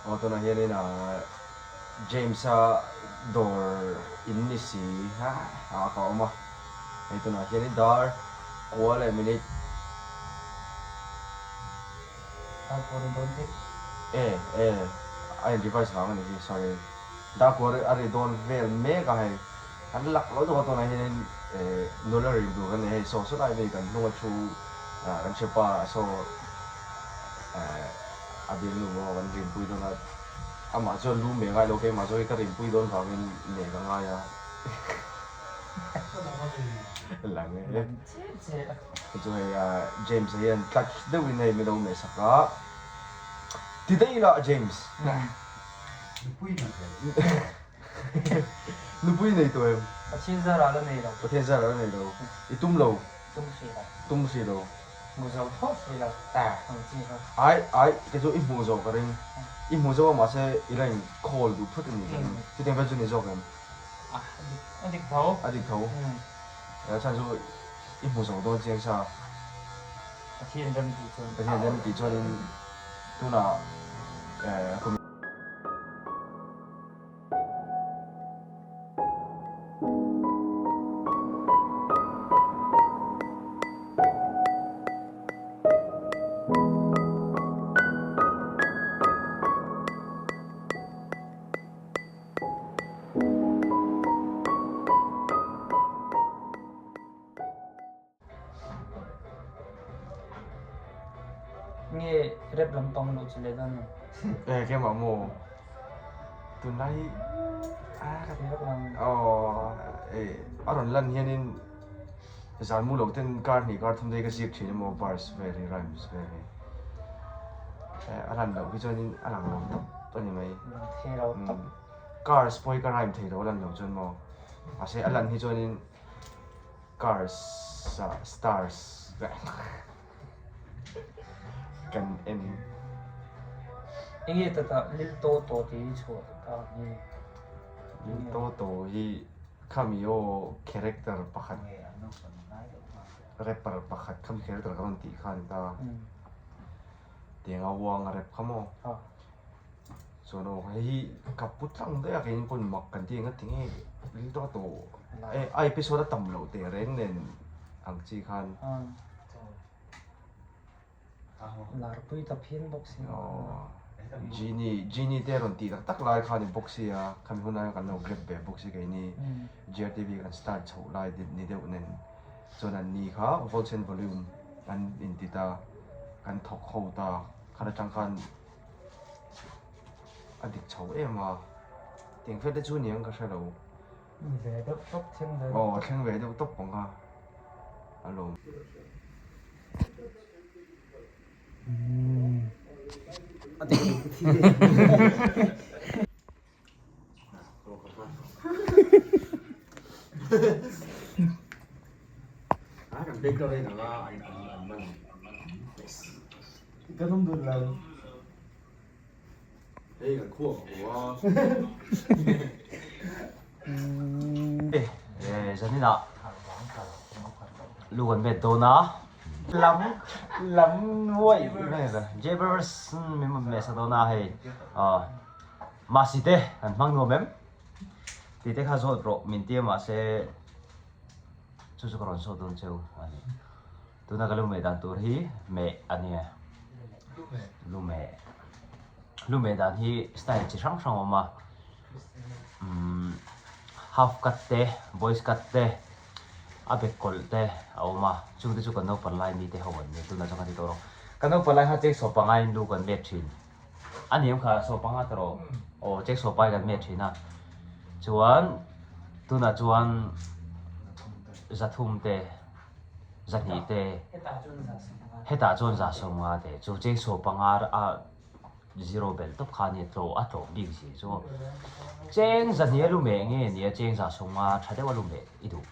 Aw tunah hianin ah James-a dawr in ni si ah ka awm a, hei tunah hianin dar kua leh minute Dar kua ri dawn dik. E e a in reverse vang a ni hi sorry dar kua a ri dawn vel mek a hei kan lak lo deuh a tunah hianin nula rim tur kan nei hei saw saw lai mai kan hnung a thu kan hrepa saw a bialnu maw kan rimpui dawn a amah chuan lu meh ngai lo keimah zawk hi ka rimpui dawn vangin meh ka ngai a lang e chu hei James a hian clutch deuhin hei min lo meh sak a ti daih ila James nupui nei nupui nei tawh em Pathian zar ah la nei lo Pathian zar ah la nei lo i tum lo tum hrih lo tum hrih lo Hmu zo thlawt hrih lo ang chi kha. Ai ai kei chu i hmuh zawh ka ring. I hmuh zawh a mahse i la in call duh phut a ni ka ring. Chutiang vel chu ni zawk em? A dik tho. A dik tho. A chhan chu i hmu zo dawn chiang sa. Pathian rem tih chuan. Pathian rem tih chuanin tunah kum. Nge rep lampang luh chu leh dawn lo. Eh keimah maw tunlai hi ah ka ti vak lo. Aw eh a rawn lan hianin zan mu lo ten kar hnih kar thum te hi ka ziak thin emaw verse vel hi rhymes vel hi eh a lan loh hi chuanin a lang lo tawp a ni mai. Lang thei lo tawp. Cars pawh hi ka rhyme thei lo a lan loh chuan maw mahse a lan hi chuanin. Cars ah stars kan en. Enge tata Lil To To tih hi chhuah ta ang hi. Lil To To hi khami aw character pakhat rapper pakhat khami character ka rawn tih kha a ni ta. Tiang a uang a rap kha maw. Chuan aw hei hi ka pu tlang daih a keiin pawn mak kan ti eng a ti nge lil tawk a tawh e a episode a tam loh teh reng nen ang chi khan Larpui ta phian bawk si aw Genie Genie te rawn tih tak tak lai khan i bawk si a khami hunah hian kan lo grab ve bawk si keini GRTV kan start chhoh lai ni deuh nen chuan an ni kha Volts and Volume an inti ta kan thawk ho ta khan atang khan A dik chho em a, tiang fel te chu niang ka hre lo. Ni ve deuh tawp thleng ve deuh. Aw thleng ve deuh tawp ang a, a lawm. Zaninah lu kan met dawn a lam lam uaih Jabbers min meh sak dawn a hei Mahse te kan hmang nuam em? Tih te kha zawt rawh min ti a mahse chu chu ka rawn zawt dawn cheu a ni. Tuna ka lu meh dan tur hi meh a nia. Lu meh. Lu meh dan hi style chi hrang hrang a awm a. Umm half cut te boys cut te a bek kawlh te a awm a chungte chu kan naupang lai mite ho an ni tunah chuan ka ti tawh lo. Kan naupang lai kha cheng sawp pangaiin lu kan met thin. A niam kha saw panga ta rawh aw check saw pai kan met thin a chuan tunah chuan zathum te zahnih te hetah chuan za sawmnga te chu cheng saw panga a zero bel tawp kha ania tlaw a tlawm bik zia chu cheng zahnih a lu meh nge nia cheng za sawmnga tha deuh a lu meh i duh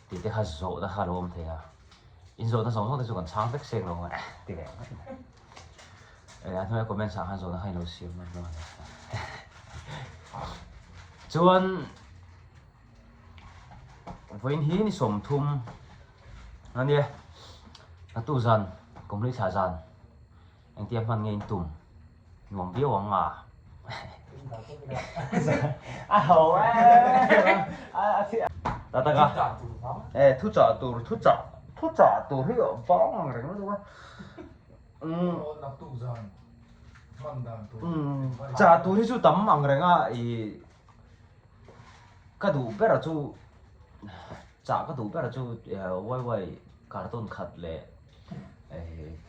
tih te kha zawhna kha a lo awm thei a inzawhna zawng zawng te chu kan chhang vek seng lo ang ti ve mai. A hnuaia comments ah khan zawhna kha ilo siam a hnuaia chuan vawiin hi ni sawmthum a nia a tu zan kum hlui thla zan. Engtia hman nge in tum? Nuam viau ang a. A ho e. Ta taka. E thu chah tur thu chah thu chah tur hi vang ang reng lutuk a. Chah tur hi chu tam ang reng a i ka duh ber a chu chah ka duh ber a chu waiwai carton khat leh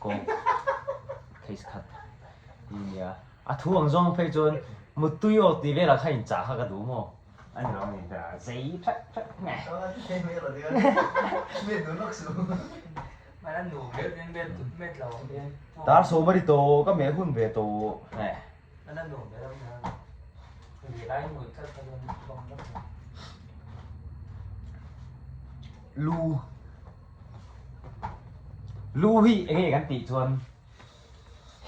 Coke case khat hi nia a thu ang zawng phei chuan muttui aw tih velah kha inchah kha ka duh maw a ni lo a ni zei thak thak Dar sawm a ri tawh ka meh hun ve tawh Lu Lu hi eng nge kan tih chuan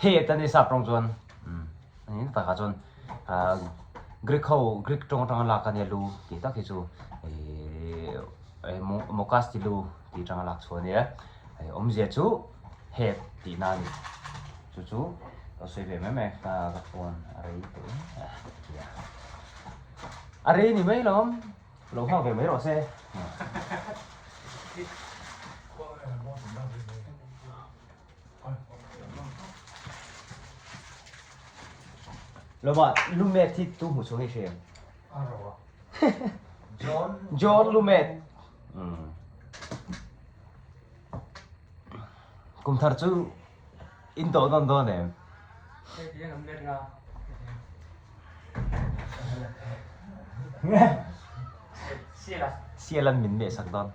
head a ni sap tawng chuan a ni takah chuan ah Greek ho Greek tawng atanga lak a nia lu tih tak hi chu ihh Mokas ti lu tih atanga lak chhuah a nia awmzia chu head tihna a ni chu chu ka sawi ve mai mai ka phone a rei tawh em a rei ni mai lawm. Lo nghak ve mai rawh se. Loma Lumet hi tu hmu chhung hi hre em? John John Lumet. Kum thar chu in tawh nawn dawn em? Sial an min meh sak dawn.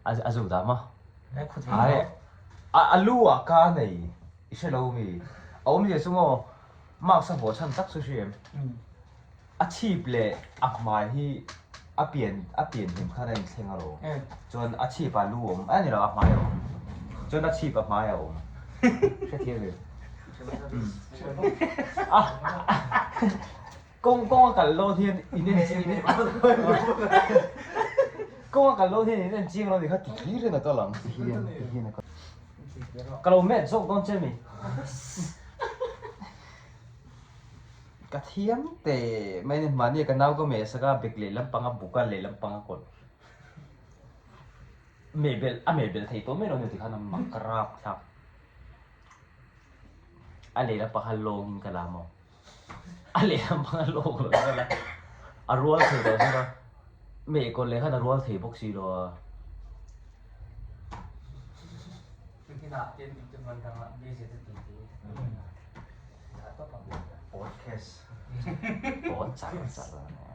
A zuk dah maw? A lu ah ka nei i hre lo mi? A awmzia chu maw marks a haw chhan tak chu hri em? A chhip leh a hmai hi a pian a pian hlim khan a inthleng a lo. Chuan a chhip ah lu a awm a ni lo a hmai a awm. Chuan a chhip a hmai a awm. Hrethiam em? A kawng kawng a kal dawn hian in en chiang in kawng a kal dawn hian in en chiang lo ni kha ti hlir in a kal ang ti hian ti hian a kal. Ka lo met zawk dawn che mi? Ka thiam teh mai ni mahni ka nau ka meh sak a bag lehlam panga buk a lehlam panga kawlh meh belh a meh belh thei tawh mai lo ni tikhan a mak ka rap thlak a lehlam panga lawng in ka la maw a lehlam panga lawng lo in ka la a rual thei lo bawk a meh kawlh leh khan a rual thei bawk si lo a. Podcast pawh char char a nia.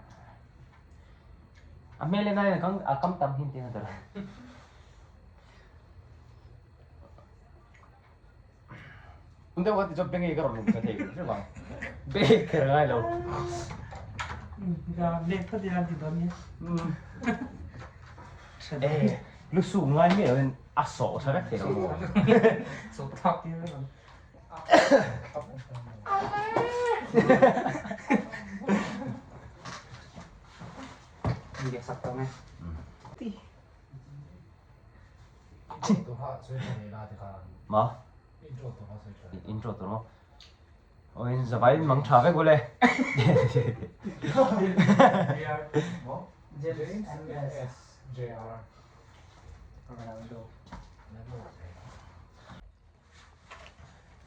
A hmel en aiin a kam tam hin tih a tel. Tun deuh kha ti chuan bengei ka rawn lum tha thei hrim hrim ang. Bengei kher ngai lo. E lu su ngai miah loin a sawh tha vek thei lo maw. Ma intro tur maw aw in zavai in mang tha vek ule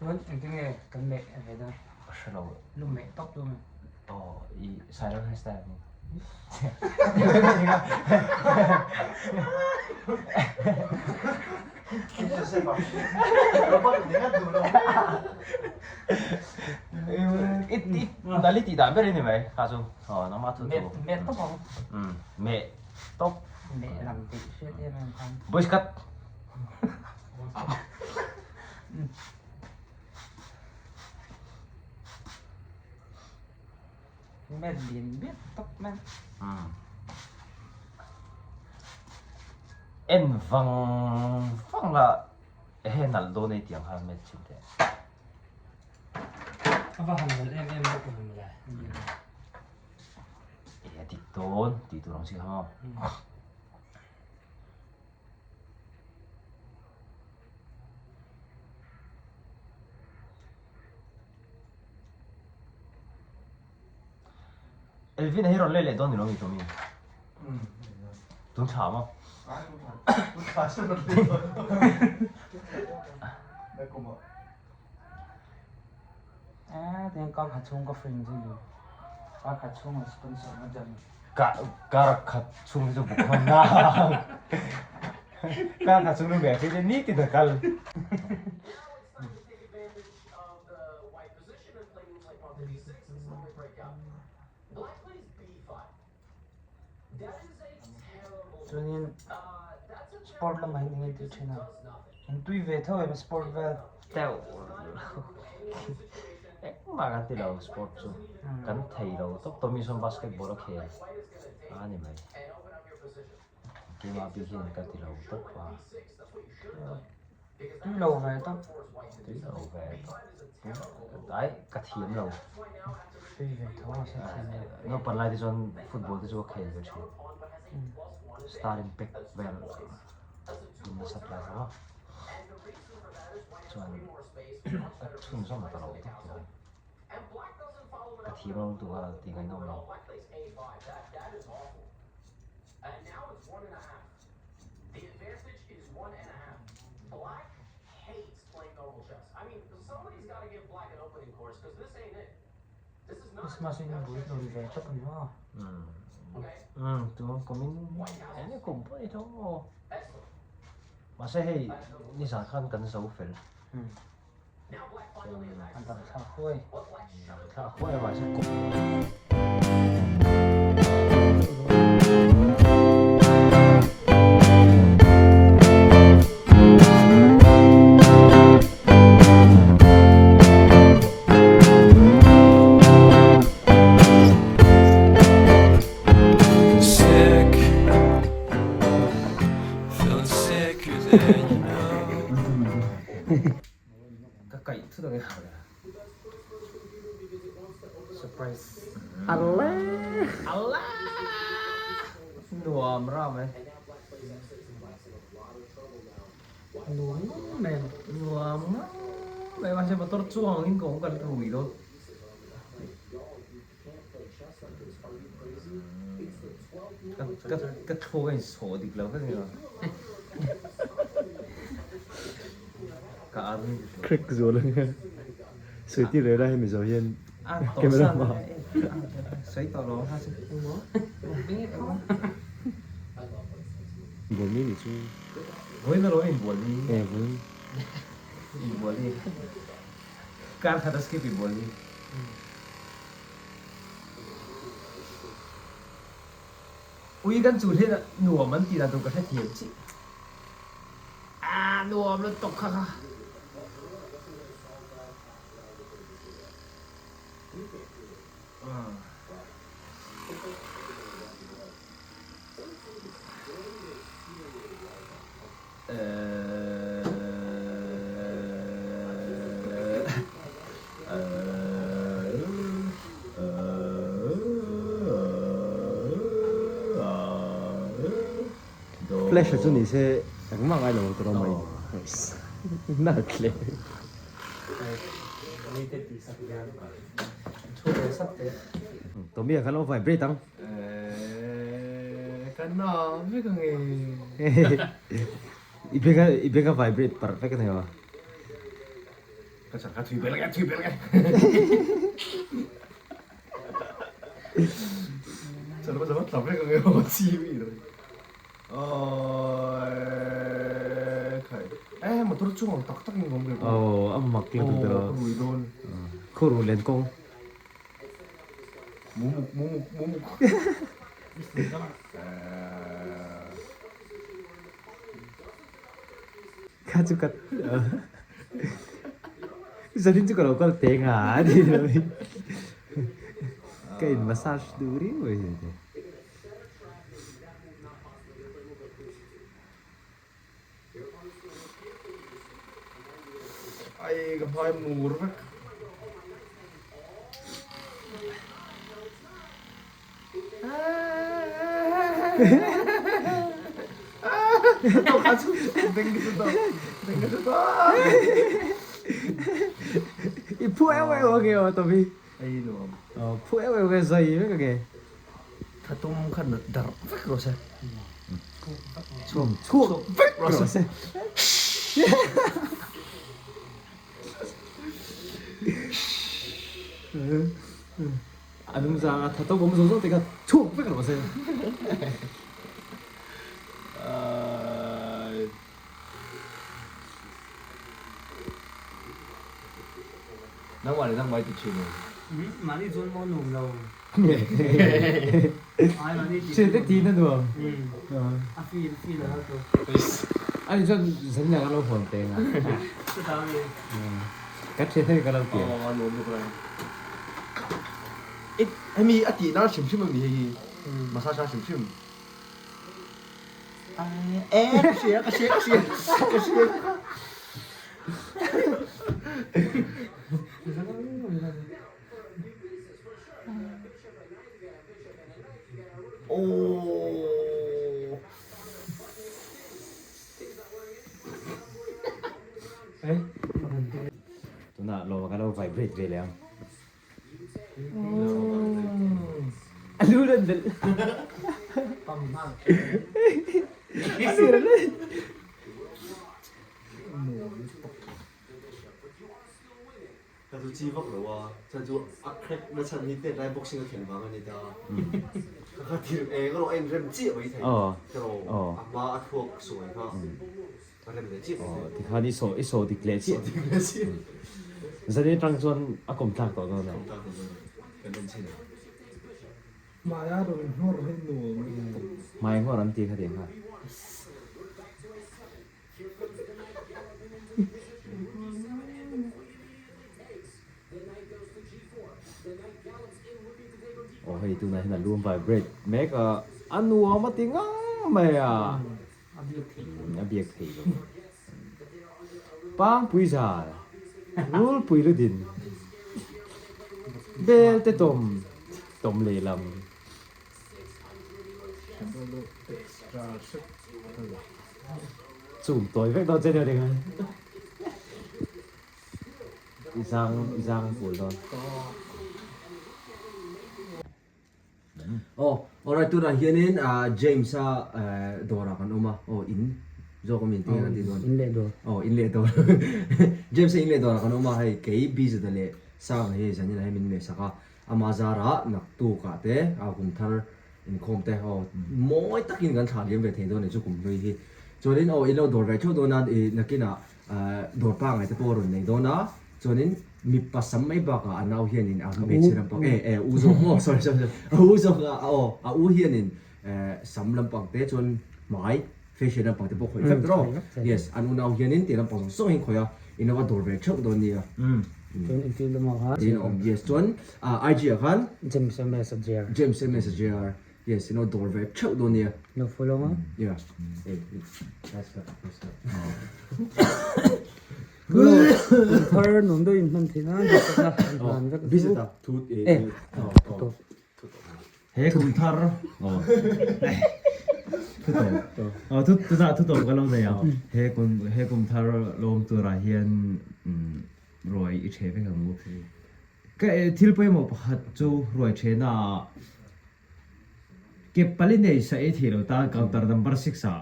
Chuan engtin nge kan meh ve dawn? Ka hre lo. Lu meh tawp chu mi. Aw i Sairang hairstyle ni. I i nali tih dan ber i ni mai kha chu. Aw nangmah thu thu. Meh tawp ang. Meh tawp. Meh lam tih hriat em em khan. Boys cut. Met lian biak tawp mai. En vang vang la he nalh dawn ei tiang khan met chin teh. A va han nalh em em bawk ang le. E a dik dawn tih tur ang chi kha maw. Elvin a hi rawn leh leh dawn ni lo mi Tommy? Tun thla maw? Tun thla chu rawn leh dawn. Nakum ah. Eh, tiang kar khat chhung ka free chu ni. Kar khat chhung a sponsor na jam. Kar kar khat chhung hi chu buk hman na. Kar khat chhung nu ve khi te ni tin a kal. Chuanin sport lamah hian enge tih thin a, an tui ve tho em sport vel. Deuh engmah kan ti lo sport chu kan thei lo tawp tawp mi sawn basketball a khel a ni mai keimah bik hian ka ti lo tawp a. Tui lo ve tawp. Tui lo ve tawp. Ai ka thiam lo. Tui ve tho a se thiam lo. Naupan lai te chuan football te chu ka khel ve thin. Star impact vel in nasat lai tho a. Chuan ka chhunzawm ta lo tawp tih. Ka thiam lo lutuk a tih ngaihnawm lo. Christmas in bul hlun ve tawp a ni maw? Umm tun kum in eng nge kum pawh ni tho maw? Mahse hei nizan khan kan zo fel. An dang thlak huai. Dang thlak huai a mahse kum. Sick, feeling sicker than you know. Ka kaih thut ang e. Surprise. Ala! Ala! Nuam ram e. Nuam ngam em. Nuam ngam em. Mahse motor chuang angin ka awm ka rui dawn. Ka ka thluak a insawh dik lo vek nia. Ka ar ni dik lo. Crack zual ang e. Sawi tir reh lai hemi zawh hian camera hma ah. Sawi tawh lo ha chu. Bual ni ni chu. Vawiin alawm inbual ni. E vawiin. Inbual ni. Kar khat a skip inbual ni. Ui kan chul hian nuam an tih dan tur ka hrethiam chiah. Aaa nuam lutuk kha kha. Flash a chu ni se engmah ngai lo ang tur a mai nalh hle. Tommy a khan lo vibrate ang. Ka na vek ang e. I beng a i beng a vibrate parh vek a ni maw? Ka chak ka thui bel nge thui bel nge. Chalo ka chalo tla vek ang e aw chi mi lo. Awii khai. Eh motor chung ang tak tak in awm reng. Aw a mak lutuk tawh. Aw ka rui dawn. Khur len kawng. Mumuk mumuk mumuk. Kha chu ka zanin chu ka lo kal teng a ti lo in ka in massage duh riau mai hi te. Ai ka hmai mur vek. I phu eu eu ange aw Tommy. Phu eu eu nge zai vek ange. Thatum kha darh vek rawh se. Chhuak chhuak vek rawh se. A nung zang a thatum awm zawng zawng te kha chhuak vek rawh se. Nangmah leh nangmah i ti thin em? Mahni chuan maw nuam lo. Ai mahni ti. Thian te tiin a nuam. A feel feel a lo tu. Ani chuan zan lian a lo hawn peng a. Chutah mi. Ka thian ho hi ka lo ti. Aw a nuam lutuk lai. Hemi a tih nar hrim hrim a mi hei hi. Massage nar hrim hrim. E ka hria ka hria ka hria ka hria. Aww. Tunah lawma ka lo vibrate ve leh ang. A lu lan belh. A sir a lan. Ka chu chi vak lo a, chuan chu a crack na chhan hi tet lai boxing a khelh vang a ni ta. Ka kha thil eng erawh a inrem chiah mai thei. Ka rawh a hma a thluak sawi kha. A rem leh chiah mai thei. Tikhan i saw i saw dik leh chiah. Saw dik leh chiah. Zan atang chuan a kawm tlak tawh dawn a. Kawm tlak tawh dawn a. Kan en chin a. Hmai a rawn nghawr hi nuam a ni tawh. Hmai nghawr an ti kha tiang kha. Aw hei tunah hian a lum vibrate mek a, a nuam a ti ngang mai a. A biak theih lo. A biak theih lo. Pangpui zal, rulpui ludin, bel te tawm, tawm lehlam. Chum tawi vek dawn che nia tingai. I zang i zang pul dawn. Aw alright tunah hianin James a dawrah kan awm a aw in zawk awm in tinge kan tih dawn In leh dawr. Aw in leh dawr James a in leh dawrah kan awm a hei kei Bizada leh Sanga hi zanin ah hian min mehsak a ama zarah naktukah te a kum thar inkhawm te aw mawi takin kan thlah liam ve thei dawn a ni chu kum hlui hi chuanin aw in lo dawr ve theuh dawn a ih nakinah Dawr pangai te pawh a rawn nei dawn a, chuanin mipa sam mai bakah a nau hianin a hmeichhe lampang eh eh u zawk maw sorry sorry a u zawk a aw a u hianin eh sam lampang te chuan hmai facial lampang te pawh khawih vek tawh yes an unau hianin tih lampang zawng zawng hi khawih a in lo a dawr ve theuh dawn nia Chuan infield lamah khan in awm yes chuan IG ah khan James MS a JR James MS a JR Yes, you know, dawr ve theuh dawn nia. Lo follow a. Yeah. Hey, nice cut, nice cut. Thar nuam deuh in hman theih nan duhsakna an hlan vek Busy ta thu e thu He kum thar thu tawp oh thu tunah thu tawp ka lo nei a he kum he kum thar lawm turah hian ruai i ṭhe vek ang u. Ka thil pawimawh pakhat chu ruai ṭhena ah ke pali nei sa ei theih lo tan counter number six ah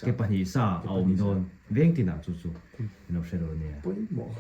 ke pahnih sa a awm dawn veng tinah chu chu in lo hre dawn nia. Pawimawh.